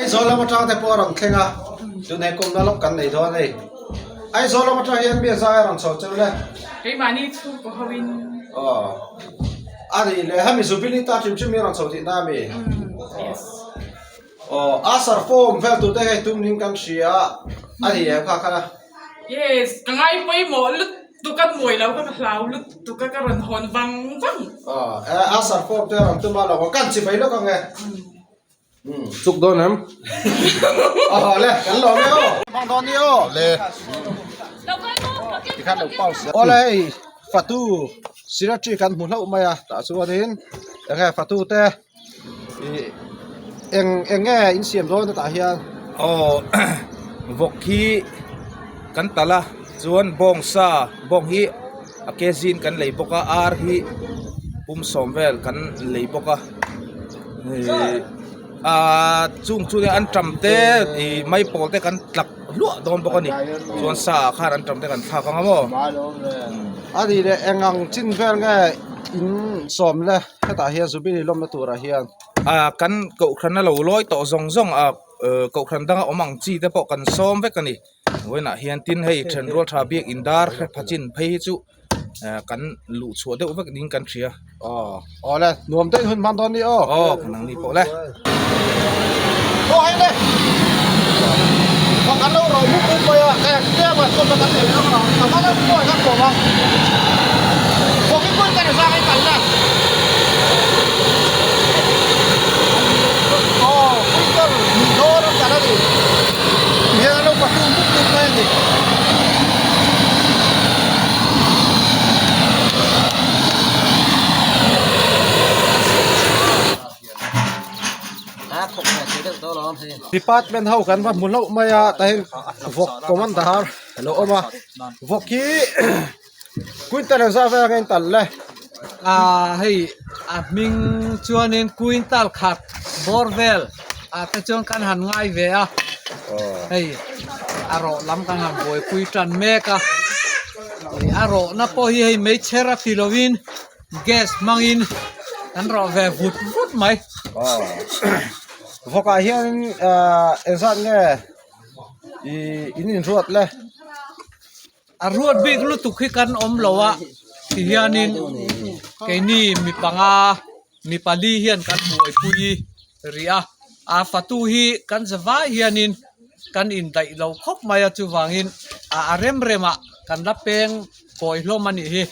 Aizawl lam atang te pawh a rawn thleng a, tunhne kumna lawk kan nei dawn a ni. Aizawl lam atang hian mi a zai a rawn chho cheu le. Keimahni chhungkaw ho in. Aw. A nih leh hemi Jubilee ta hrim hrim hi a rawn chho tihna a mi? Yes. Aw, Asar form vel tur te hei tum ning kan hria a ni em kha khan a? Yes, ka ngai pawimawh lutuk a mawi lo kha ka hlau lutuk a ka rawn hawn vang vang. Aw, e Asar form te a rawn tum a lo kan chi mai lawk ang e. Chuk dawn em? Aw le, kan lawm e aw. Hmang dawn ni aw. Le. Tikhan lo pause. Aw le hei fatu secretary kan hmu hlauh mai a tah chuanin enge fatu te ih eng eng nge in siam dawn tah hian. Aw vawk hi kan talh a chuan bawngsa bawng hi a kg in kan lei bawk a ar hi pum sawm vel kan lei bawk a ihh ahh chung chu an tam te ih maipawl te kan tlak hluah dawn bawk a ni chuan sa ah khan an tam te kan thlak ang a maw. A nih leh eng ang chin vel nge in sawm le hetah hian Jubilee lawmna turah hian. Ah kan kohhran a lo lawi tawh zawng zawng a kohhran danga awm ang chi te pawh kan sawm vek a ni. Vawiinah hian tin hei thenrual tha biak in dar hre pha chin phei hi chu kan luh chhuah deuh vek ding kan hria. Aw aw le nuam deuh hun hman dawn ni aw. Aw kan ang ni pawh le. Aw hei le Aw kan lo ro mup mup mai a ka tlem a chuan kan nei ang a ka hmang em pawh kan kawm a Aw khi pawhin ka ni zang in kal le Aw quintal hnih dawn an kal a ni. Hian an lo patu mup mup mai a ni. Department ho kan va hmu hlauh mai a tah hian vawk commander a lo awm a vawk hi quintal engzah vel ang a intalh le. Ahh hei a hming chuanin quintal khat bawr vel ah te chuan kan han ngai ve a hei a rawh lam kan han buaipui tan mek a ih a rawhna pawh hi hei meichher a ti lovin gas hmangin kan rawh ve vut vut mai. Vawkah hianin ahh engzat nge ih in inruat le. A ruat bik lutuk hi kan awm lo a tihianin keini mi panga mi pali hian kan buaipui rih a a fatu hi kan za vai hianin kan indaih lo khawp mai a chuvangin a rem remah kan la peng kawi hlawm a nih hi.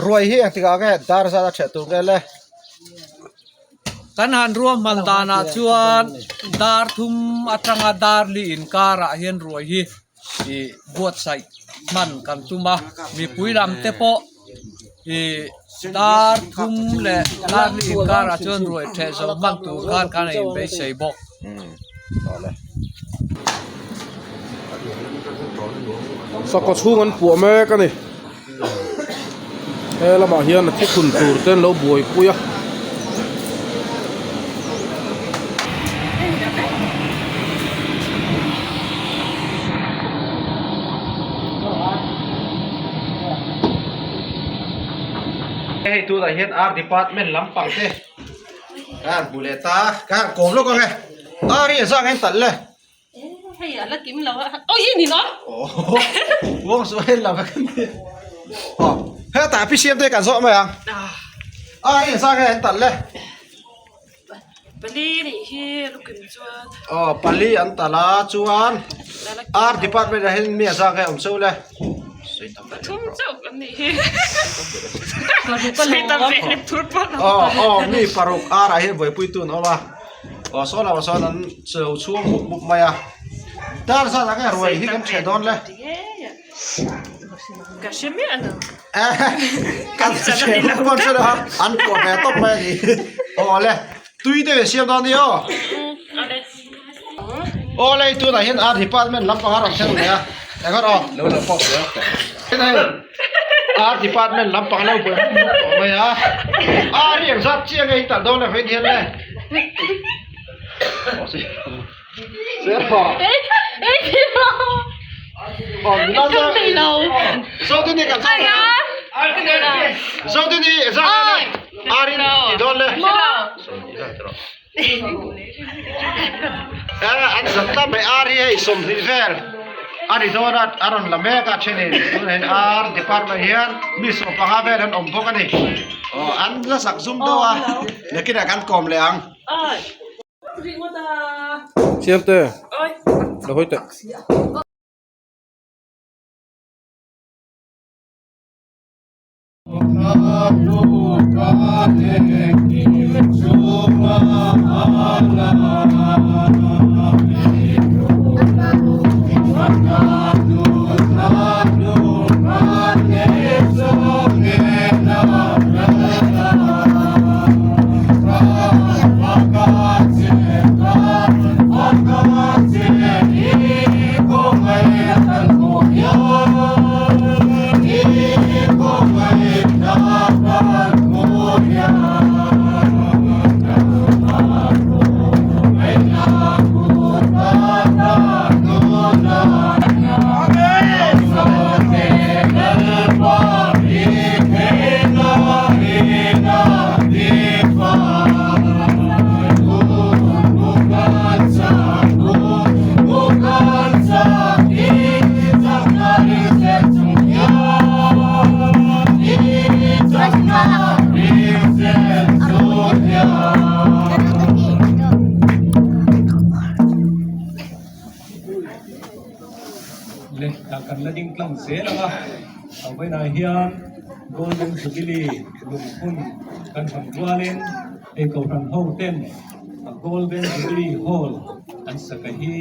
Ruai hi engtikah nge dar zat a ṭheh tur nge le? Kan han ruahman danah chuan dar thum atanga dar li inkarah hian ruai hi ih buatsaih hman kan tum a mipui lam te pawh ih dar thum leh dar li inkarah chuan ruai ṭheh zo hman tur khan kan a inbeisei bawk. Sakhaw chhung an puah mek a ni. He lamah hian a thuthlun tur te an lo buaipui a. Hei tunah hian art department lampang te ka han hmu leh ta ka han kawm lawk ang e ar hi engzah nge an talh le. Hei a la kim lo a aw i ni lo Uang chu hei lo ka ni aw hetah pi siam te kan zawh mai ang a hei engzah nge an talh le pali nih hi lu kim chuan aw pali an talh a chuan art department ah hian mi engzah nge awm cheu le pathum chauh kan nih hi aw aw mi paruk ar ah hian buaipui tu an awm a. Aw saw lo sawn an cheu chhung mup mup mai a dar zat ang e ruai hi kan ṭheh dawn le ka hre miah lo kan ṭheh mup pawn hre lo a an puah ve tawp mai a ni aw le tui te in siam dawn ni aw aw le tunah hian art department lampang a rawn thleng leh a engawt aw lo lo pawh zel tawh hei art department lampang lo buai mup mup tawh mai a ar hi engzat chiang nge in talh dawn le vawiin hian le. an zat ta mai ar hi hei sawmhnih vel a ni dawn a a rawn la mek a thenin tunah hian ar department hian mi sawmpanga vel an awm bawk a ni aw an la sak zum deuh a nakinah kan kawm leh ang. Siamte la hawi teh. Le kan la ding tlang zel ang a a vawiinah hian Golden Jubilee lungphun kan hman rualin hei kohhran ho ten a Golden Jubilee Hall an saka hi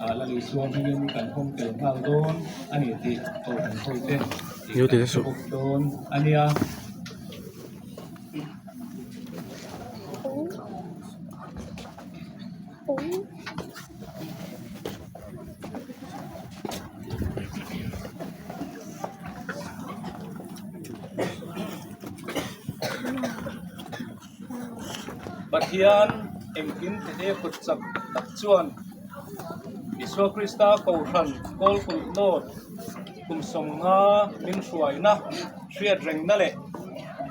ah la Isua hmingin kan hawng tel nghal dawn a ni tih kohhran ho ten tih kan hre bawk dawn a nia. Pathian engkim tete kut chak tak chuan Isua Krista Kohhran Kawlkulh North kum sawmnga min hruaina hriatrengna leh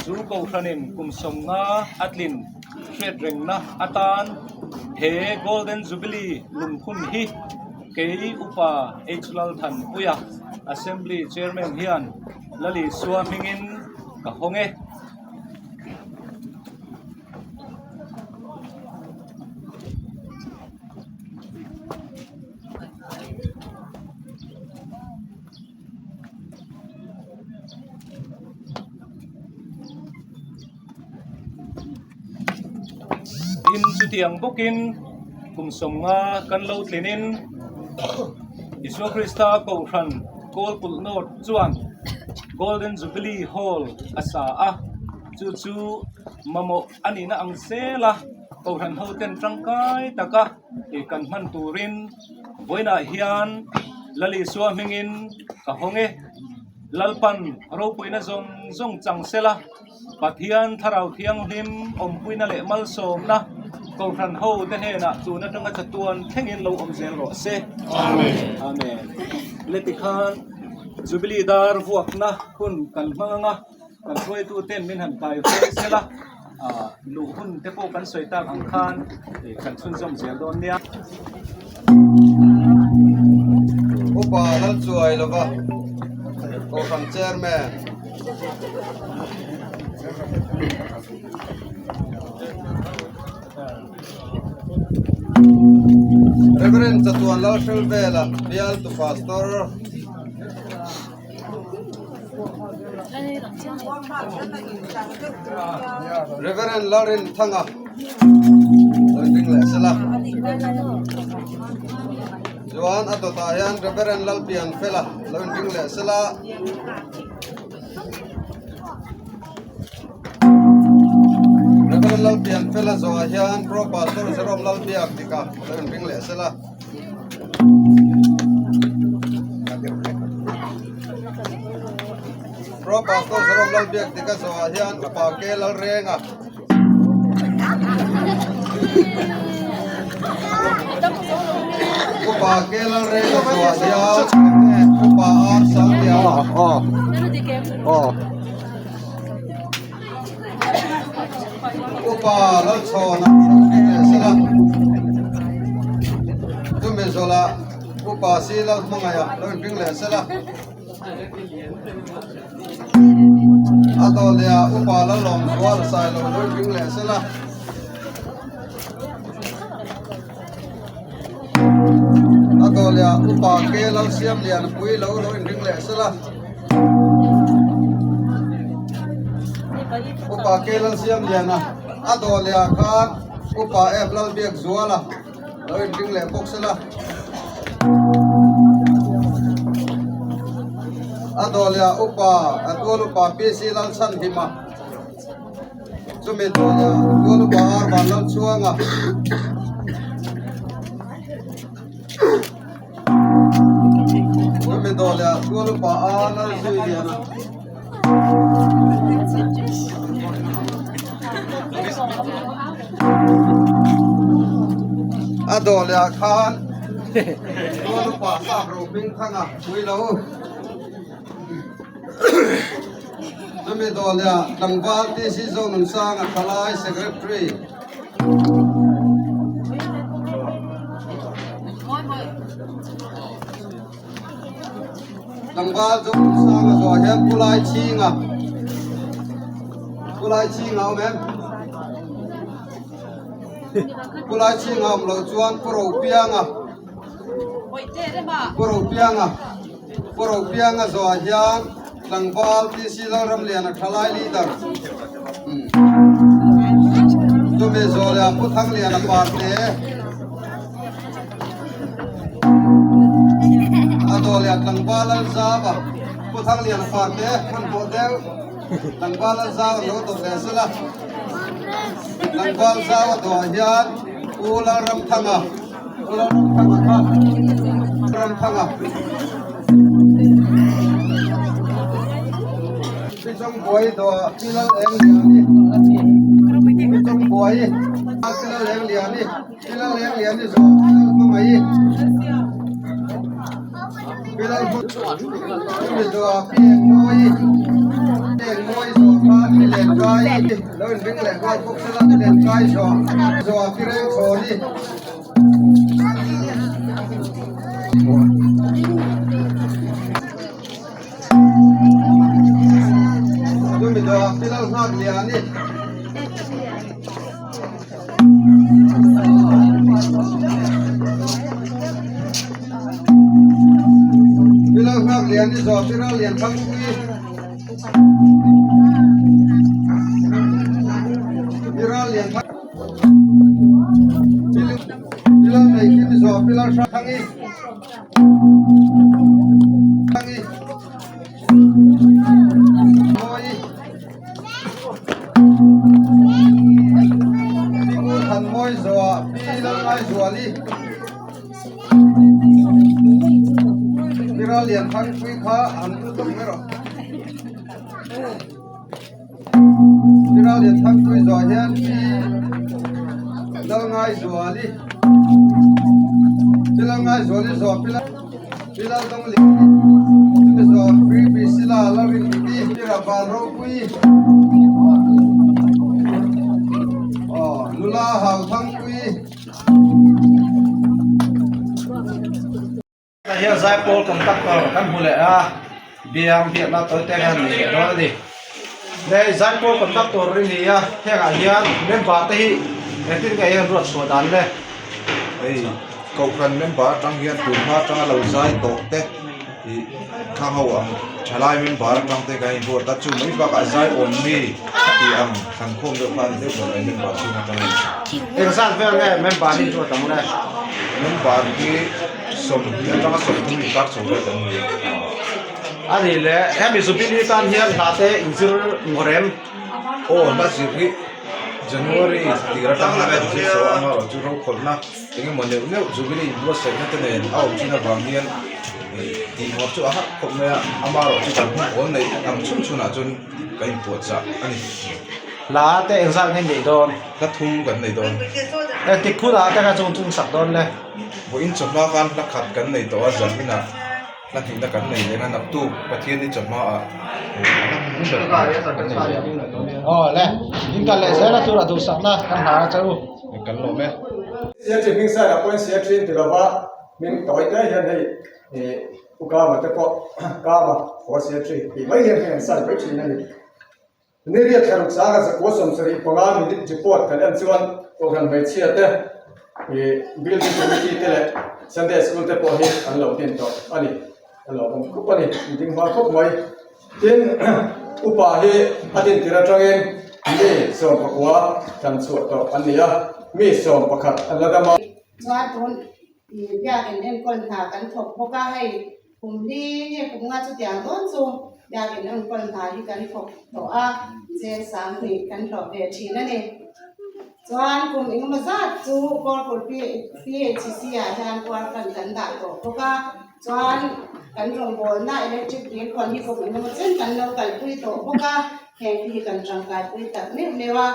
chu Kohhranin kum sawmnga a tlin hriatrengna atan he Golden Jubilee lungphun hi kei Upa H Lalthanpuia Assembly Chairman hian Lalisua hmingin ka hawng e. Tin chutiang bawkin kum sawmnga kan lo tlinin Isua Krista Kohhran Kawlkulh North chuan Golden Jubilee Hall a sa a, chu chu mamawh a nihna ang zel a, Kohhran ho ten tangkai taka kan hman turin vawiinah hian Lal Isua hmingin ka hawng e. Lalpan ropuina zawng zawng chang sela, Pathian Thlarau Thianghlim awmpuina leh malsawmna Kohhran ho te hnenah tun atanga chatuan thlengin lo awm zel rawh se. Amen. Amen. Le tikhan Jubilee dar vuakna hun kan hmang anga kan hruaitu ten min han kai hruai sela luh hun te pawh kan sawi tak ang khan kan chhunzawm zel dawn nia. Upa Lalchuai lova Kohhran Chairman. Reverend Chatuan Lalhrelvela bialtu Pastor. Reverend Lalrin Thanga lo ding leh sela chuan a dawtah hian Reverend Lalpian Fela lo ding leh sela. Reverend Lalpian Fela zawhah hian Pro Pastor Jerome Lalbiak Dika lo inring leh sela. Pro Pastor Jerome Lalbiak Dika zawhah hian Upa K Lalrenga. Upa K Lalrenga zawhah hian Upa R Sangliana. Upa Lalchhawna leh sela. Chumi zawlah Upa Si Lalhmangaiha lo inring leh sela. A dawleh ah Upa Lalawmzual Sailo lo inring leh sela. A dawleh ah Upa Ke Lalsiamlianpui lo lo inring leh sela. Upa Ke Lalsiamliana a dawleh ah khan Upa F Lalbiakzuala lo inring leh bawk sela. A dawleh ah Upa a tual Upa PC Lalchhanhima chumi dawleh ah tual Upa R Vanlalchhuanga Chumi dawh leh ah tual upa a lal zui lian a. A dawh leh ah khan tual upa sap ro hming thang a pui lo. Chumi dawh leh ah tlangval TC Zonunsanga thalai secretary. Tlangval chu sanga zawh hian pu lai chhinga pu lai chhinga a awm em pu lai chhinga awm loh chuan pu ropianga pu ropianga pu ropianga zawh hian Tlangval TC Lalramliana thalai leader chumi zawh leh a Pu Thangliana parte a dawh leh a Tlangval Lalzava Pu Thangliana parte hmanhmawh deuh Tlangval Lalzava lo dawh leh sela Tlangval Zau a dawh ah hian Pu Lalramthanga Pu Lalramthanga kha Ramthanga. Pi Chawngbuai dawhah Pi Lal Eng Liani Pi Chawngbuai Pi Lal Eng Liani Pi Lal Eng Liani zawh Pi Lal Hmangaih Pi Lal Hmangaih dawhah Pi Eng Mawi Pi Eng Mawi zawh kha Pi Lenkai lo inring leh nghal bawk sela Pi Lenkai zawh zawhah Pi Rengchhawni. Tah hian zaipawl conductor kan hmu leh a biang biakna tawi te hian nei leh dawn a ni hei zaipawl conductor a ni a hengah hian member te hi engtin nge hian ruat chhuah dan le hei kohhran member atang hian tun hma atanga lo zai tawh te ih thlang ho ang thalai member atang te kan inruat a chu mai bakah zai awm mi a tih ang thlan khawm deuh kha a ni deuh ber mai member chhung atangin. Engzat vel nge member hi inruat ang le? Member hi. 20 atanga 30 inkar chho vel kan ni. A nih leh hemi Jubilee tan hian hla te inzir ngawrem. Aw hla zir hi January tir atang hian kan zir chho a amaherawh chu rokhawlhna eng emaw neuh neuh Jubilee inbuatsaihna te nen a awm thin avang hian tih ngawt chu a harh khawp mai a, amaherawh chu kan hun awl neih ang chhun chhunah chuan kan inpuahchah a ni. Hla te engzat nge neih dawn? Hla thum kan nei dawn. Engtik hunah te kha chung chung sak dawn le? Vawiin chawhma khan hla khat kan nei tawh a, zanina hla hnihna kan nei leng a, naktuk Pathian hi chawhma ah hla hmung ber kan nei leh ang. Aw le, in kal leh zel a turah duhsakna kan hlan a che u. Kan lawm e. Siaṭi hming side ah pawhin siaṭi an ti lova. Hming tawi te hian hei ih Pu Kama te pawh Kama Force Entry tih mai hian hei an sign mai thin a ni. Ni riat thla ruk sanga zakua 75 minute report kan en chuan Kohhran hmeichhia te ih Building Committee te leh Sunday School te pawh hi an lo din tawh a ni. A lo awm khawp a ni, an ding hma khawp mai. Tin, upa hi a din tir atangin mi 11 tlan chhuah tawh an ni a, mi 11 an la dam a. Chuan tun biakin enkawl hna kan thawk bawk a, hei kum li nge kum nga chutiang dawn chu biakin enkawl hna hi kan thawk tawh a, cheng 2000 kan hlawh ve thin a ni. Chuan kum engemaw zat chu Kawlpur PHC ah hian kuarkan kan dah tawh bawk a. Chuan kan rawngbawlna electric bill khawn hi kum engemaw chen kan lo kalpui tawh bawk a, heng hi kan tangkaipui tak meuh meuh a,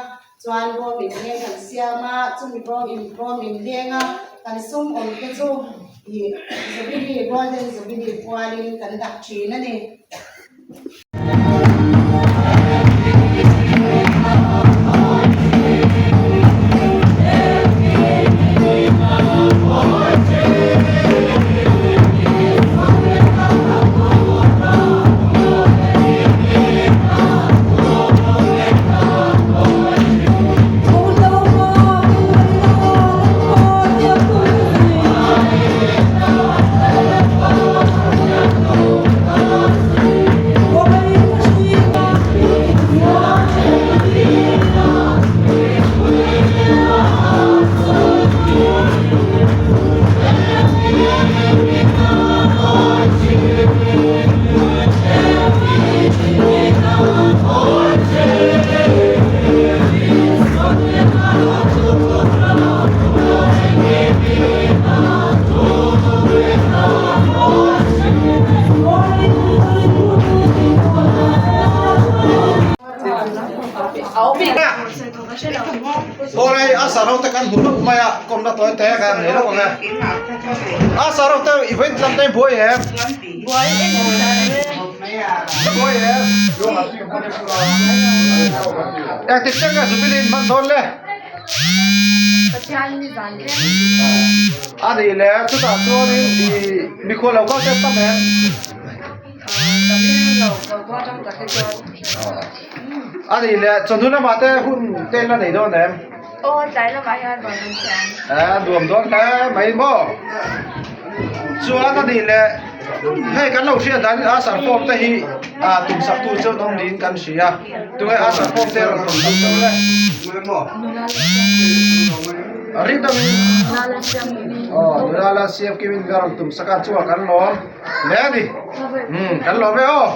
chuan bawm inleng kan siam a, chumi bawm in bawm inleng a kan sum awm te chu ih Jubilee Golden Jubilee pualin kan dah thin a ni. Bawlai a sar ho te kan hmu nuk mai a kawmna tawi te kan nei lawk ang e a sar ho te i vawiin tlang te buai em buai em engtik thleng nge Jubilee in hman dawn le a nih leh chutah chuanin ih mikhual lo kal te an tam em. A nih leh chawhnu lamah te hun te la nei dawn em? Aw tlai lamah hian rawn awm teh ang. A nuam dawn hle mai maw? Chuan a nih leh hei kan lo hriat danin a sarfawm te hi a tum sak tu chu an awm niin kan hria tunge a sarfawm te rawn tum sak deuh le? Ring dangin aw nula la siam kimin ka rawn tum sak a chungah kan lawm hle a ni. Umm kan lawm e aw.